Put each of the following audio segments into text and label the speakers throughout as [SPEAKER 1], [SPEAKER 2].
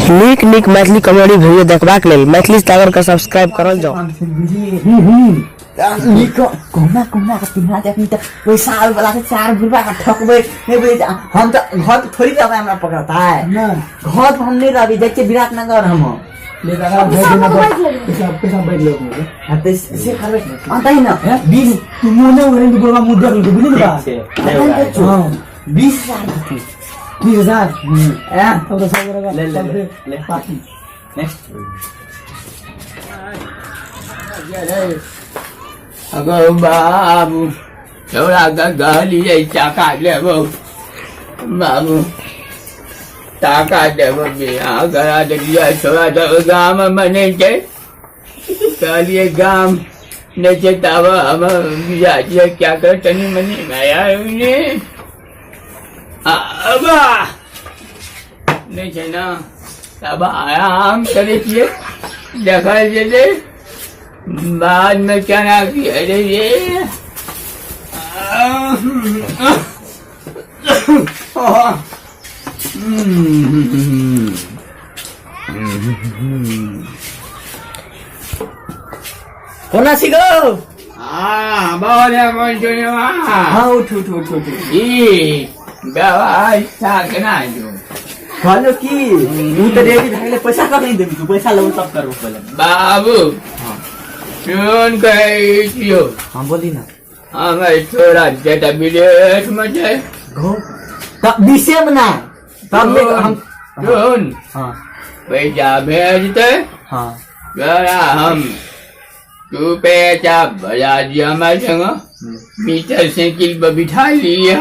[SPEAKER 1] नीक नीक Maithili comedy video देखबाक लेल मैथिली सागर के सब्सक्राइब करल जाओ।
[SPEAKER 2] नीक कहुना कहुना के पिन्हा दे तऽ पैसा आबै वाला छै, चार बुढ़बा के ठकबै नहि बुझै छै। हम तऽ घर पर थोड़ी रहबै, हमरा पकड़तै घर पर हम नहि रहबै, जाइ छियै विराटनगर हम।
[SPEAKER 3] ले दादा भेज देना, पैसा पैसा बैठ लो।
[SPEAKER 2] हाँ, तऽ से करबै हाँ तही ने
[SPEAKER 3] 20 तू मुंह नहीं उघरे तो गोलवा मुंह देख ले, बुझली ना बात? हाँ।
[SPEAKER 2] 20,000 देतै।
[SPEAKER 3] 20,000?
[SPEAKER 2] ऐं?
[SPEAKER 3] तब तो सब
[SPEAKER 2] ले, ले, ले, ले।
[SPEAKER 3] पार्टी।
[SPEAKER 2] नेक्स्ट।
[SPEAKER 4] अगो बाबू, छौड़ा के कहलियै टाका देबो बाबू, टाका देबो, बियाह करा देलियै। छौड़ा तऽ गाममे नहि छै। कहलियै गाम नहि छै तब हम बियाह छियै क्या कर तनी मनी माया ने नहि छै ने, तब आराम करै छियै, देखल जेतै बादमे केना की हेतै। जे
[SPEAKER 2] कोना छी गौ?
[SPEAKER 4] हाँ, बहुत मन सुनवा।
[SPEAKER 2] हाँ, उठ उठ उठ उठ।
[SPEAKER 4] ई व्यवस्था केना जो?
[SPEAKER 2] कहलो की उ तऽ रेडी भए गेलै, पैसा कखनी देबी तू? पैसा लेबो तब करबो पहिले।
[SPEAKER 4] बाबू, सुन, कहै छियौ।
[SPEAKER 2] हाँ, बोली ना।
[SPEAKER 4] हमर छोरा जेटा विदेशमे छै।
[SPEAKER 2] गौ तब बीसे में ना तब ले हम।
[SPEAKER 4] सुन।
[SPEAKER 2] हाँ।
[SPEAKER 4] पैसा भेजतै।
[SPEAKER 2] हाँ।
[SPEAKER 4] तोरा हम तू पैसा भरा दिया, हमरा संग मीटर साइकिल पर बिठा लिया।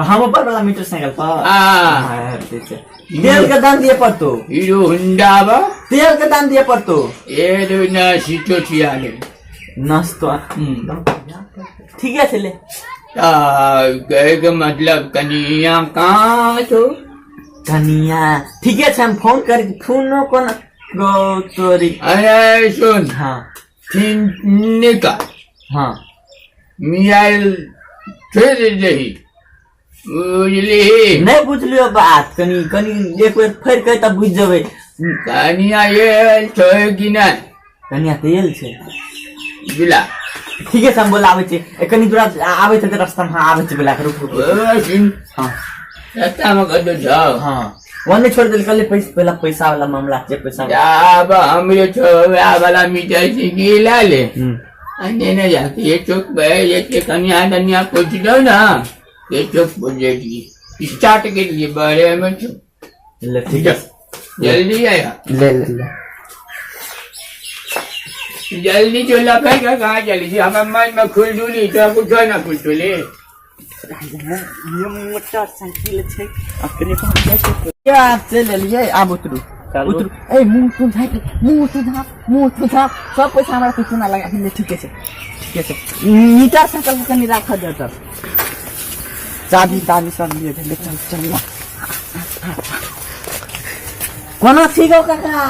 [SPEAKER 2] हम ऊपर वाला मीटर साइकिल पर?
[SPEAKER 4] हाँ।
[SPEAKER 2] हाँ, ठीक छै। तेल के दाम दिए पड़तो।
[SPEAKER 4] हीरो होंडा बा।
[SPEAKER 2] तेल के दाम दिए पड़तो।
[SPEAKER 4] ए दो ना सीटो छिया ले।
[SPEAKER 2] नाश्तो ठीक है, ले।
[SPEAKER 4] कहै के मतलब कनिया कहाँ छौ?
[SPEAKER 2] कनिया ठीके छै, हम फोन कर फोनो कोना गौ तोरी।
[SPEAKER 4] अरे सुन।
[SPEAKER 2] हाँ।
[SPEAKER 4] निका।
[SPEAKER 2] हाँ।
[SPEAKER 4] मियाइल छोड़ि दही, बुझली?
[SPEAKER 2] नहि बुझलियो बात, कनि कनि एक बेर फेर कहि तब बुझि जेबै।
[SPEAKER 4] कनिया आयल छै कि नहि?
[SPEAKER 2] कनिया तऽ आयल छै।
[SPEAKER 4] बुला।
[SPEAKER 2] ठीके छै, हम बोलाबै छी। ए, कनि दूरा आबै छै तऽ रास्तामे। हाँ, आबै छी बोला के, रुक रुक।
[SPEAKER 4] ओ सुन।
[SPEAKER 2] हाँ।
[SPEAKER 4] रास्तामे कतौ छौ?
[SPEAKER 2] हाँ, वो नहीं छोड़ देल, कहले पैसा पहला, पैसा वाला मामला छै, पैसा।
[SPEAKER 4] आब हमरे छोरा वाला मीटर सीखी ला ले। आ नेने जाके ये चौक पे ये के कनिया तनिया पूछ दो ना, ये चौक पर जाएगी, स्टार्ट के लिए बड़े में छो।
[SPEAKER 2] ले, ठीक है।
[SPEAKER 4] जल्दी आया।
[SPEAKER 2] ले ले ले।
[SPEAKER 4] जल्दी जो लपेट के कहाँ चली थी? हमें मन में खुल डुली तो कुछ ना खुल डुली।
[SPEAKER 2] ये मोटरसाइकिल छै अकरे पर जाइ छै। आब चलि एलियै, आब उतरू। उतरू। ए, मुँह तू झाँप, मुँह तू झाँप, मुँह तू झाँप, सब पैसा हमरा तू चुना लगा ले। ठीके छै, ठीके छै। मीटर साइकिल के कनि राखऽ दे तब, चाबी ताबी सब लिए ले। चल चल। कोना छी गौ काका?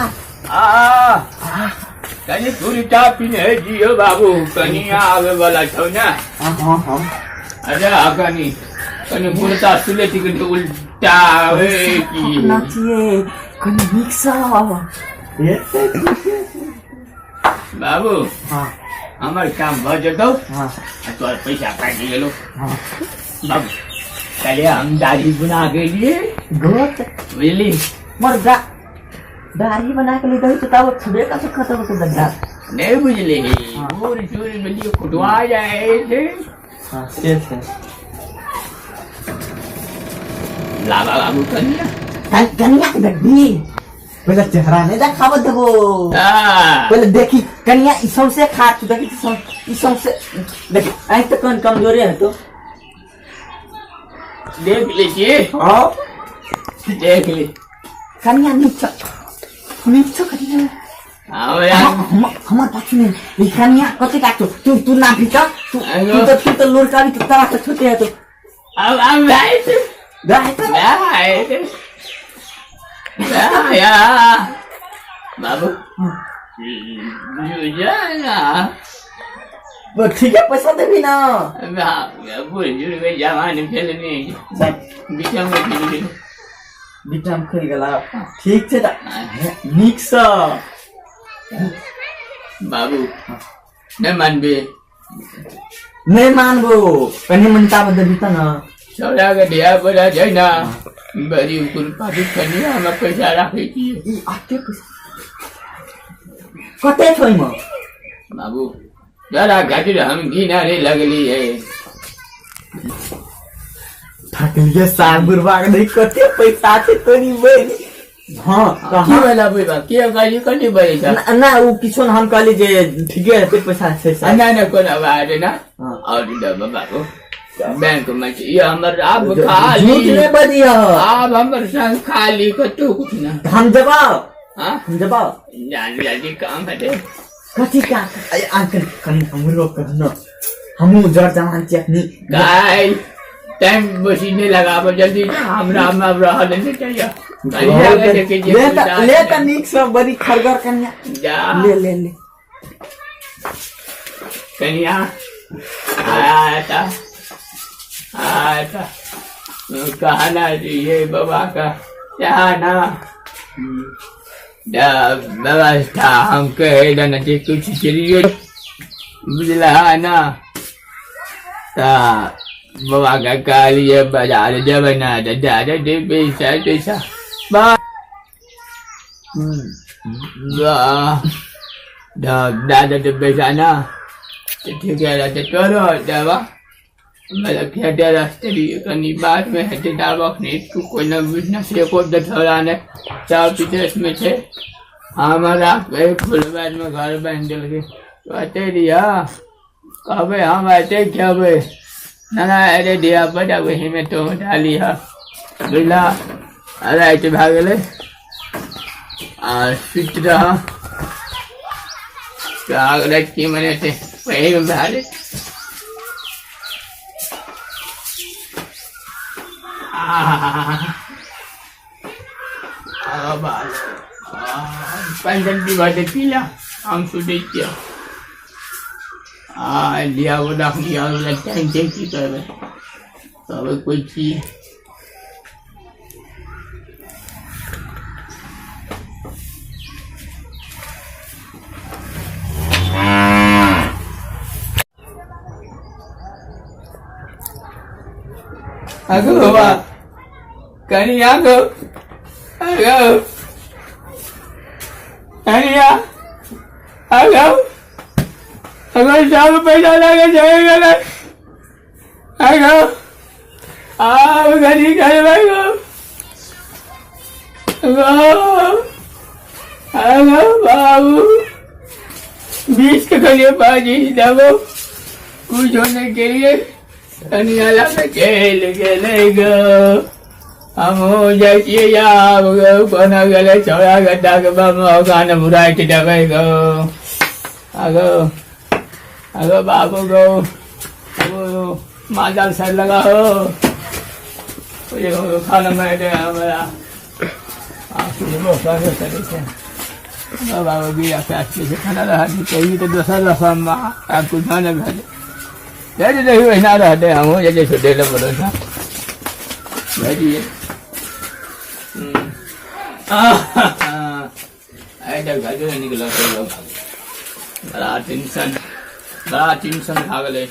[SPEAKER 4] आ कनी कुर्ता पिन्हे दियो बाबू, कनी आवे वाला छौ ना।
[SPEAKER 2] हाँ हाँ।
[SPEAKER 4] अरे कनी कनी कुर्ता सुले टिकट उल्टा आवे की।
[SPEAKER 2] ना छियै कनि नीकसँ।
[SPEAKER 4] बाबू।
[SPEAKER 2] हाँ।
[SPEAKER 4] हमर काम भऽ जेतौ।
[SPEAKER 2] हाँ।
[SPEAKER 4] आ तोहर पैसा काटि गेलो।
[SPEAKER 2] हाँ।
[SPEAKER 4] बाबू, काल्हि हम दाढ़ी बना के लिए।
[SPEAKER 2] गोत।
[SPEAKER 4] बुझली?
[SPEAKER 2] मोर दाढ़ी बना के ले दही तो तब छबे का से खत्म हो गड्ढा।
[SPEAKER 4] नहीं बुझली? बूढ़ सूढ़ भेलियै, कुटवा जाइ छै।
[SPEAKER 2] हाँ, से छै।
[SPEAKER 4] लाबा बाबू, कनिया।
[SPEAKER 2] कनिया के देखबी, पहिले चेहरा नहीं देखाबऽ देबो।
[SPEAKER 4] हाँ।
[SPEAKER 2] पहिले देखी कनिया, ई सौंसे खाट तू देखी, ई सौंसे देखी, आँखि तऽ कन कमजोरे हेतौ।
[SPEAKER 4] देख लै छियै।
[SPEAKER 2] हाँ।
[SPEAKER 4] देख ले।
[SPEAKER 2] कनिया नीक छौ, नीक छौ कनिया।
[SPEAKER 4] हमरा
[SPEAKER 2] हमर पाछू नहि, ई कनिया कते काट छौ, तू तू ना भीतर तू तू तऽ तू तऽ लोड़का भी तोरा तऽ छोटे हेतौ।
[SPEAKER 4] अब अब भाई
[SPEAKER 2] भाई तो
[SPEAKER 4] भाई भाया बाबू ना।
[SPEAKER 2] ठीक है, पैसा देबी ना?
[SPEAKER 4] बूढ़ जुड़ के जवान भेल नहीं बीचा में।
[SPEAKER 2] बिटाम खुलि गेला। ठीक छै तऽ नीकसँ।
[SPEAKER 4] बाबू नहि मानबे?
[SPEAKER 2] नहि मानबो, कनि मनि ताबत देबही तऽ ने।
[SPEAKER 4] छौड़ा के धिया पुता छै ने, बड़ी कुलपाती कनिया हमरा पैसा राखै छियै।
[SPEAKER 2] ई अते पैसा कते छौ ओहिमे?
[SPEAKER 4] बाबू जरा खातिर हम घिना रे लगलियै।
[SPEAKER 2] ठकलियै सार बुढ़वा के, नहीं कते पैसा छै तोरी बहिन। हँ तऽ
[SPEAKER 4] की
[SPEAKER 2] हम
[SPEAKER 4] भेला बुढ़वा के कहली कथी बजै छ?
[SPEAKER 2] ना, ना ओ किछो ने, हम कहली जे ठीके हेतै पैसा छै
[SPEAKER 4] आ नहि नहि कोनो बात ना।
[SPEAKER 2] हँ।
[SPEAKER 4] और देब बाबू, बैंक में छै। ई हमर आब खाली
[SPEAKER 2] झूठ नहि बजिह।
[SPEAKER 4] आब हमर संग खाली कतौ कुछ ना।
[SPEAKER 2] हम जबाब
[SPEAKER 4] हाँ?
[SPEAKER 2] हम जबाब
[SPEAKER 4] जान जल्दी काम हेतै।
[SPEAKER 2] कथी का? अरे अंकल कनि हमरो कहना, हमहूँ जर जवान छी अखनी।
[SPEAKER 4] गाय टाइम बेसी नहि लगाबो, जल्दी हमरा हमरा रहल नहि चाहिए। कनिया के देखै छियै
[SPEAKER 2] ले तऽ
[SPEAKER 4] पैसा।
[SPEAKER 2] ले तऽ नीक सँ बड़ी खरगर कनिया।
[SPEAKER 4] जा।
[SPEAKER 2] ले ले ले।
[SPEAKER 4] कनिया आता आता कहना चाहिए बाबा का चाहना व्यवस्था हम कहे देने छी कुछ चलिए बुझला ना। तऽ बाबा के कहलिए बाजार जेबै ना तऽ दए दे पैसा तैसा। वाह, दए देतै पैसा ना तऽ ठीके रहतै। तोरो देबा मतलब खेते रास्ते लिए कनी बाद में हेतै। दाब अखनी तू कोइ न बिजनेस एको छौड़ा नहि, सब विदेशमे छै। हमरा फुलबारीमे घर बान्हि देलकै। कहते रहिया कहबै हम एते खेबै ना, अरे धिया पुता ओहिमे तो डाली ह बुझला। राति भए गेलै आ सुति रह। राति की मनेतै ओहीमे भए जेतै। पानि पीबऽ तऽ पी ले, हम सुतै छियै। आ धिया पुता अखनी आबै टाइम छै, की करबै कहबै कोइ चीज। आगो बाबा कनी आगो आगो कनिया आगो अगर सब पैसा लागे जाएगा आगो आब गरी करबै गो गो आगो बाबू 20 के करिए बाजी देबो कुछ होने के लिए कनिया लागे चलि गेलै गो। हमहूँ जाइ छियै आब गो, कोना गेलै छौड़ा गड्ढा के बाबू बुराइट देबै गो। आगो आगो बाबू गो बाबू माजल सर लगा हो खाना में दे हमरा छै बाबू बिया से खाना रह चाहिए तऽ दोसर रसम आब कुछ नहि भेलै। दे दही ओहिना रहतै, हमहूँ जे छै दै लए पड़ै भेजिए। आइ तऽ घरे निकलल, बड़ा टेंशन, बड़ा टेंशन भए गेलै।